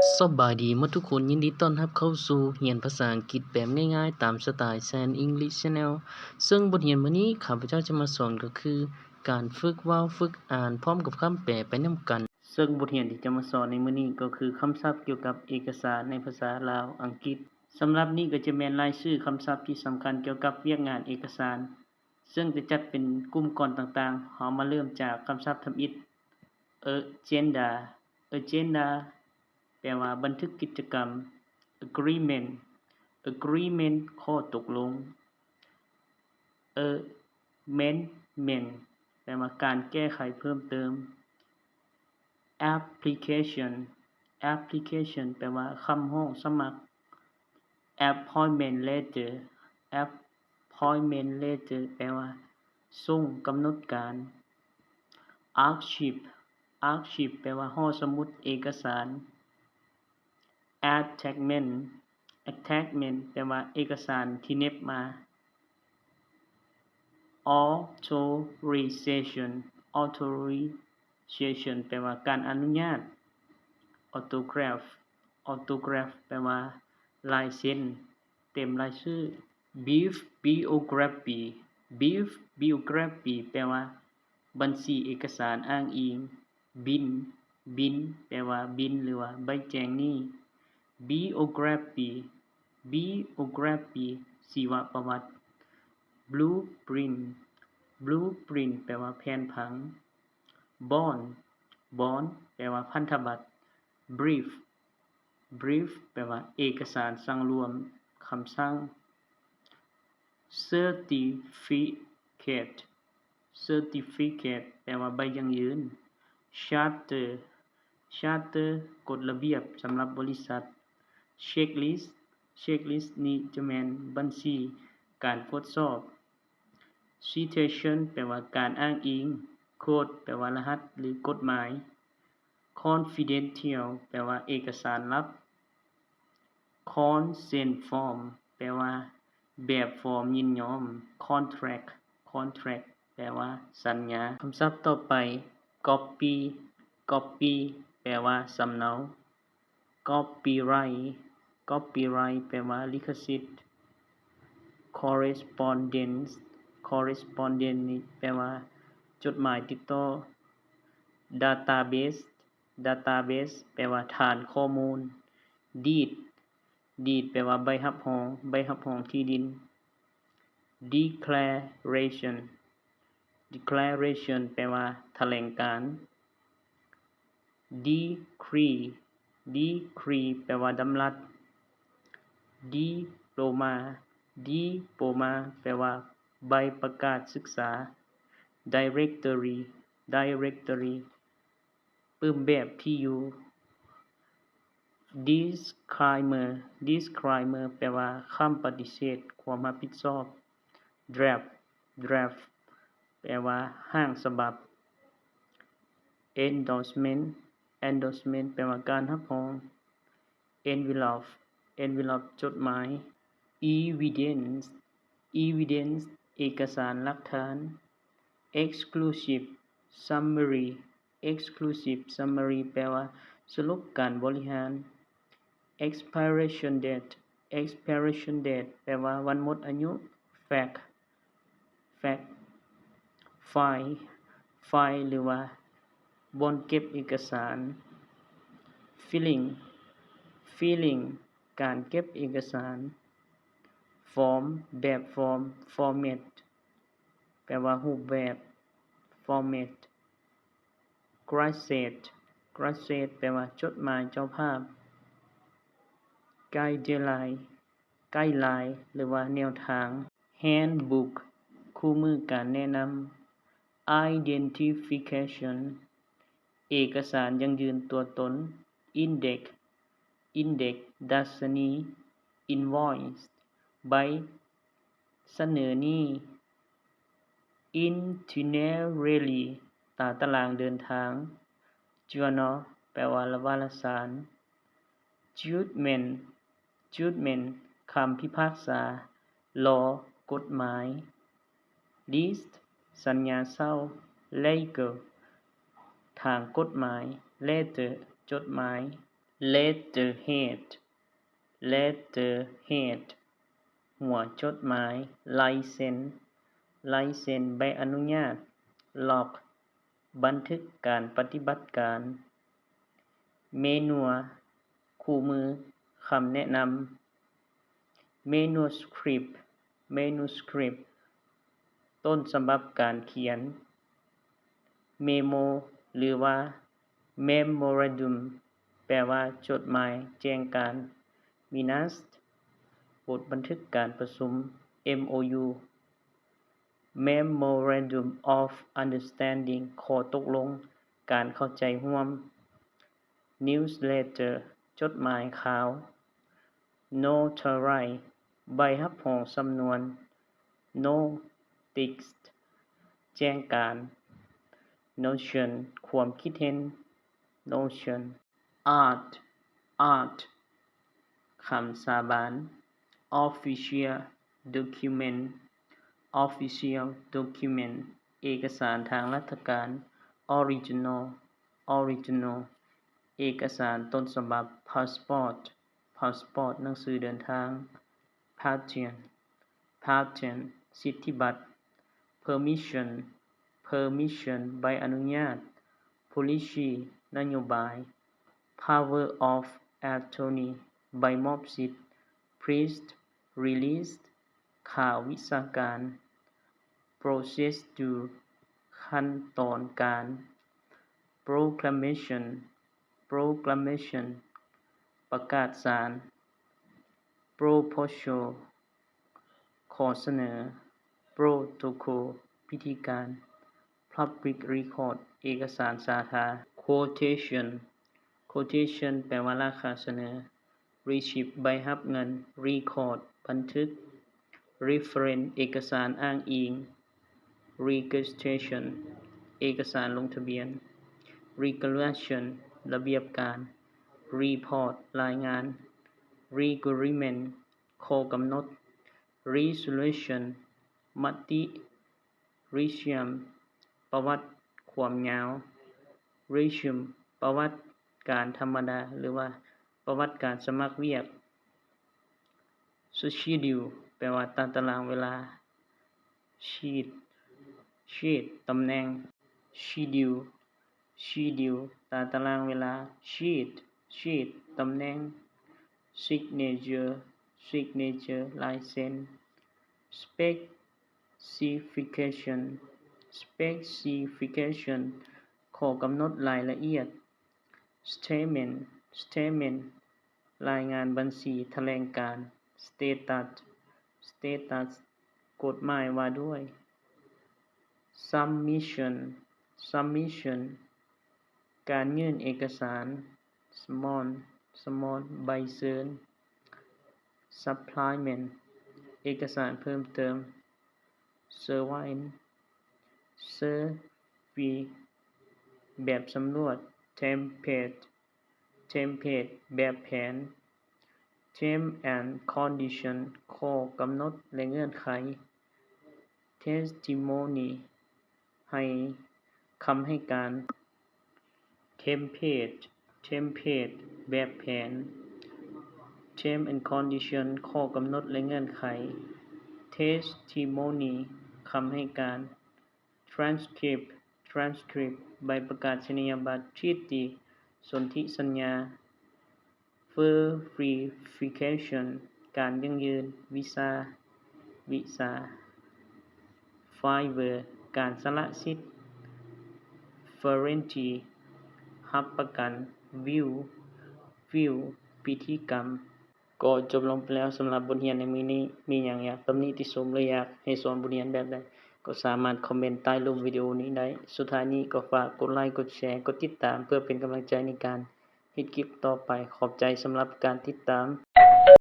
ສະບາຍດີໝົດທຸກຄົນ, ຍິນດີຕ້ອນຮັບເຂົ້າສູ່ຮຽນພາສາອັງກິດແບບງ່າຍໆ ຕາມສະໄຕແຊນ English Channel. ເຊິ່ງບົດຮຽນມື້ນີ້ ຂ້າພະເຈົ້າຈະມາສອນກໍຄື ການຝຶກເວົ້າ, ຝຶກອ່ານ ພ້ອມກັບຄຳແປໄປນຳກັນ. ເຊິ່ງບົດຮຽນທີ່ຈະມາສອນໃນມື້ນີ້ກໍຄື ຄຳສັບກ່ຽວກັບເອກະສານໃນພາສາລາວ, ອັງກິດ. ສຳລັບນີ້ກໍຈະແມ່ນລາຍຊື່ຄຳສັບທີ່ສຳຄັນກ່ຽວກັບວຽກງານເອກະສານ, ເຊິ່ງຈະຈັດເປັນກຸ່ມກ່ອນຕ່າງໆ. ເຮົາມາເລີ່ມຈາກຄຳສັບທຳອິດ agenda. Agenda ແປວ່າບັນທຶກກິດຈະກຳ. Agreement. Agreement ຂໍ້ຕົກລົງ. Amendment ແປວ່າການແກ້ໄຂເພີ່ມເຕີມ. Application. Application ແປວ່າຄຳຮ້ອງສະໝັກ. Appointment letter. Appointment letter ແປວ່າສົ່ງກຳນົດການ. Archive. Archive ແປວ່າຫໍສະໝຸດເອກະສານ. Attachment. Attachment ແປວ່າເອກະສານທີ່ເໜັບມາ. Authorization. Authorization ແປວ່າການອະນຸຍາດ. Autograph. Autograph ແປວ່າລາຍເຊັນ, ເຕັມລາຍຊື່. Bibliography. Bibliography ແປວ່າບັນຊີເອກະສານອ້າງອີງ. Bin. Bin ແປວ່າບິນ ຫຼືວ່າໃບແຈ້ງໜີ. Biography. Biography ຊີວະປະຫວັດ. Blueprint. Blueprint ແປວ່າແຜນຜັງ. Bond. Bond ແປວ່າພັນທະບັດ. Brief. Brief ແປວ່າເອກະສານສັ່ງລວມ, ຄຳສັ່ງ. Certificate. Certificate ແປວ່າໃບຢັ້ງຢືນ. Charter. Charter ກົດລະບຽບສຳລັບບໍລິສັດ. Checklist. Checklist ນີ້ຈະແມ່ນບັນຊີການກວດສອບ. Citation ແປວ່າການອ້າງອີງ. Code ແປວ່າລະຫັດ ຫຼື ກົດໝາຍ. Confidential ແປວ່າເອກະສານລັບ. Consent form ແປວ່າແບບຟອມຍິນຍອມ. Contract. Contract ແປວ່າສັນຍາ. ຄຳສັບຕໍ່ໄປ copy. Copy ແປວ່າສຳເນົາ. Copyright. Copyright ແປວ່າລິຂະສິດ. Correspondence. Correspondence ນີ້ແປວ່າຈົດໝາຍຕິດຕໍ່. Database. Database ແປວ່າຖານຂໍ້ມູນ. Deed. Deed ແປວ່າໃບຮັບຮອງ, ໃບຮັບຮອງທີ່ດິນ. Declaration. Declaration ແປວ່າຖະແຫຼງການ. Decree. Decree ແປວ່າດຳລັດ. Diploma. Diploma ແປວ່າໃບປະກາດສຶກສາ. Directory. Directory ປຶ້ມແບບທີ່ຢູ່. Disclaimer. Disclaimer ແປວ່າຄຳປະຕິເສດຄວາມຮັບຜິດຊອບ. Draft. Draft ແປວ່າຮ່າງສະບັບ. Endorsement. Endorsement ແປວ່າການຮັບຮອງ. Envelope. Envelope ຈົດໝາຍ. Evidence. Evidence ເອກະສານຫຼັກຖານ. Exclusive summary. Exclusive summary ແປວ່າສະຫຼຸບການບໍລິຫານ. Expiration date. Expiration date ແປວ່າວັນໝົດອາຍຸ. Fact. Fact. File. File ຫຼືວ່າບ່ອນເກັບເອກະສານ. Filing. Filing ການເກັບເອກະສານ. Form. ແບບຟອມ. Format ແປວ່າຮູບແບບ. Format. Gazette. Gazette ແປວ່າຈົດໝາຍເຈົ້າພາບ. Guideline. Guideline ຫຼືວ່າແນວທາງ. Handbook. ຄູ່ມືການແນະນຳ. Identification. ເອກະສານຢັ້ງຢືນຕົວຕົນ. Index. Index ດັດຊະນີ. Invoice ໃບສະເໜີໜີ້. Itinerary ຕາຕະລາງເດີນທາງ. Journal ແປວ່າລະ ວາລະສານ. Judgment. Judgment ຄຳພິພາກສາ. Law ກົດໝາຍ. Lease ສັນຍາເຊົ່າ. Legal ທາງກົດໝາຍ. Letter ຈົດໝາຍ. letterhead letterhead ຫົວຈົດໝາຍ, ລາຍເຊັນ, ລາຍເຊັນໃບອະນຸຍາດ, log ບັນທຶກການປະຕິບັດການ, manual ຄູ່ມື, ຄຳແນະນຳ, manuscript manuscript ຕົ້ນສະບັບການຂຽນ, memo ຫຼືວ່າ memorandum ແປວ່າຈົດໝາຍແຈ້ງການ, minutes ບົດບັນທຶກການປະຊຸມ, MOU memorandum of understanding ຂໍ້ຕົກລົງການເຂົ້າໃຈຮ່ວມ, newsletter ຈົດໝາຍຂ່າວ, notarize ໃບຮັບຮອງສຳນວນ, notice ແຈ້ງການ, notion ຄວາມຄິດເຫັນ, notion oath oath ຄຳສາບານ, official document official document ເອກະສານທາງລັດຖະການ, original original ເອກະສານຕົ້ນສະບັບ, passport passport ໜັງສືເດີນທາງ, patent patent ສິດທິບັດ, permission permission ໃບອະນຸຍາດ, policy ນະໂຍບາຍ, power of attorney ໃບມອບສິດ, press release ຂ່າວວິຊາການ, procedure ຂັ້ນຕອນການ, proclamation proclamation ປະກາດສານ, proposal ຂໍ້ສະເໜີ, protocol ພິທີການ, public record ເອກະສານສາທາ, quotation quotation ແປວ່າລາຄາສະເໜີ, receipt ໃບຮັບເງິນ, record ບັນທຶກ, reference ເອກະສານອ້າງອີງ, registration ເອກະສານລົງທະບຽນ, regulation ລະບຽບການ, report ລາຍງານ, requirement ຂໍ້ກຳນົດ, resolution ມະຕິ, resume ປະຫວັດຄວາມຍາວ, resume ປະຫວັດການທຳມະດາ ຫຼືວ່າປະຫວັດການສະໝັກວຽກ, schedule ແປວ່າຕາຕະລາງເວລາ, sheet sheet ຕຳແໜ່ງ, schedule schedule ຕາຕະລາງເວລາ, sheet sheet ຕຳແໜ່ງ, signature signature ລາຍເຊັນ, specification specification ຂໍ້ກຳນົດລາຍລະອຽດ, statement statement ລາຍງານບັນຊີຖະແຫຼງການ, status status ກົດໝາຍວ່າດ້ວຍ, submission submission ການຍື່ນເອກະສານ, summon summon ໃບເຊີນ, supplement ເອກະສານເພີ່ມເຕີມ, survey survey ແບບສຳຫຼວດ, template template ແບບແຜນ, term and condition ຂໍ້ກຳນົດ ແລະ ເງື່ອນໄຂ, testimony ໃຫ້ຄຳໃຫ້ການ, template template ແບບແຜນ, term and condition ຂໍ້ກຳນົດ ແລະ ເງື່ອນໄຂ, testimony ຄຳໃຫ້ການ, transcript transcript ໃບປະກາດນີຍະບັດ, treaty ສົນທິສັນຍາ, verification ການຢັ້ງຢືນ, visa visa, waiver ການສະຫຼະສິດ, warranty ຮັບປະກັນ, will will ພິທີກຳ. ກໍຈົບລົງໄປແລ້ວສຳລັບບົດຮຽນໃນມື້ນີ້. ມີຫຍັງຢາກຕຳໜິຕິຊົມ ຫຼື ຢາກໃຫ້ສອນບົດຮຽນແບບໃດ ກໍສາມາດຄອມເມັນໃຕ້ລຸ່ມວິດີໂອນີ້ໄດ້. ສຸດທ້າຍນີ້ກໍຝາກກົດໄລ, ກົດແຊ, ກົດຕິດຕາມ ເພື່ອເປັນກຳລັງໃຈໃນການເຮັດຄລິບຕໍ່ໄປ. ຂອບໃຈສຳລັບການຕິດຕາມ.